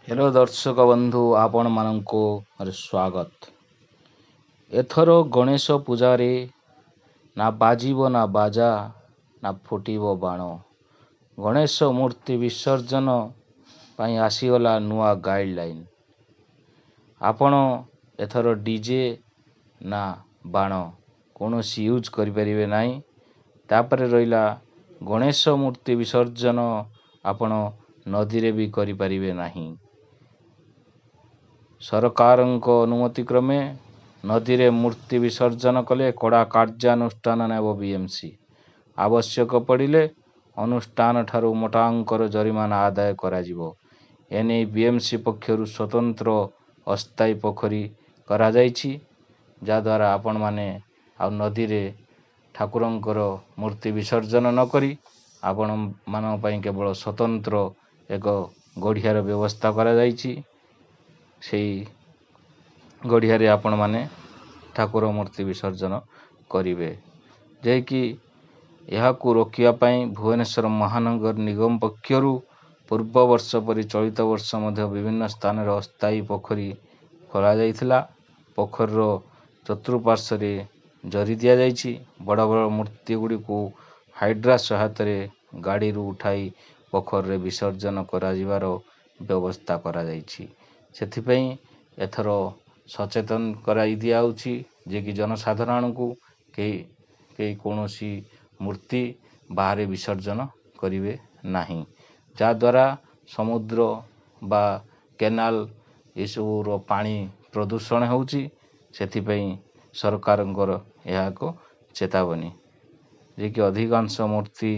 Hello ଦର୍ଶକ ବନ୍ଧୁ, ଆପଣମାନଙ୍କୁ ମୋର ସ୍ୱାଗତ। ଏଥର ଗଣେଶ ପୂଜାରେ ନା ବାଜିବ ନା ବାଜା, ନା ଫୁଟିବ ବାଣ। ଗଣେଶ ମୂର୍ତ୍ତି ବିସର୍ଜନ ପାଇଁ ଆସିଗଲା ନୂଆ ଗାଇଡ଼ଲାଇନ୍। ଆପଣ ଏଥର ଡିଜେ ନା ବାଣ କୌଣସି ୟୁଜ୍ କରିପାରିବେ ନାହିଁ। ତାପରେ ରହିଲା, ଗଣେଶ ମୂର୍ତ୍ତି ବିସର୍ଜନ ଆପଣ ନଦୀରେ ବି କରିପାରିବେ ନାହିଁ। ସରକାରଙ୍କ ଅନୁମତି କ୍ରମେ ନଦୀରେ ମୂର୍ତ୍ତି ବିସର୍ଜନ କଲେ କଡ଼ା କାର୍ଯ୍ୟାନୁଷ୍ଠାନ ନେବ ବିଏମ୍ସି। ଆବଶ୍ୟକ ପଡ଼ିଲେ ଅନୁଷ୍ଠାନ ଠାରୁ ମୋଟା ଅଙ୍କର ଜରିମାନା ଆଦାୟ କରାଯିବ। ଏନେଇ ବିଏମ୍ସି ପକ୍ଷରୁ ସ୍ୱତନ୍ତ୍ର ଅସ୍ଥାୟୀ ପୋଖରୀ କରାଯାଇଛି, ଯାହାଦ୍ୱାରା ଆପଣମାନେ ଆଉ ନଦୀରେ ଠାକୁରଙ୍କର ମୂର୍ତ୍ତି ବିସର୍ଜନ ନକରି ଆପଣମାନଙ୍କ ପାଇଁ କେବଳ ସ୍ୱତନ୍ତ୍ର ଏକ ଗଢ଼ିଆର ବ୍ୟବସ୍ଥା କରାଯାଇଛି। ସେଇ ଗଢ଼ିଆରେ ଆପଣମାନେ ଠାକୁର ମୂର୍ତ୍ତି ବିସର୍ଜନ କରିବେ। ଯାହାକି ଏହାକୁ ରୋକିବା ପାଇଁ ଭୁବନେଶ୍ୱର ମହାନଗର ନିଗମ ପକ୍ଷରୁ ପୂର୍ବ ବର୍ଷ ପରି ଚଳିତ ବର୍ଷ ମଧ୍ୟ ବିଭିନ୍ନ ସ୍ଥାନରେ ଅସ୍ଥାୟୀ ପୋଖରୀ ଖୋଲାଯାଇଥିଲା। ପୋଖରୀର ଚତୁଃପାର୍ଶ୍ୱରେ ଜରି ଦିଆଯାଇଛି। ବଡ଼ ବଡ଼ ମୂର୍ତ୍ତି ଗୁଡ଼ିକୁ ହାଇଡ୍ରା ସହାୟତାରେ ଗାଡ଼ିରୁ ଉଠାଇ ପୋଖରୀରେ ବିସର୍ଜନ କରାଯିବାର ବ୍ୟବସ୍ଥା କରାଯାଇଛି। ସେଥିପାଇଁ ଏଥର ସଚେତନ କରାଇ ଦିଆହେଉଛି ଯେ କି ଜନସାଧାରଣଙ୍କୁ କେହି କେହି କୌଣସି ମୂର୍ତ୍ତି ବାହାରେ ବିସର୍ଜନ କରିବେ ନାହିଁ, ଯାହାଦ୍ୱାରା ସମୁଦ୍ର ବା କେନାଲ ଏସବୁର ପାଣି ପ୍ରଦୂଷଣ ହେଉଛି। ସେଥିପାଇଁ ସରକାରଙ୍କର ଏହା ଏକ ଚେତାବନୀ ଯେ କି ଅଧିକାଂଶ ମୂର୍ତ୍ତି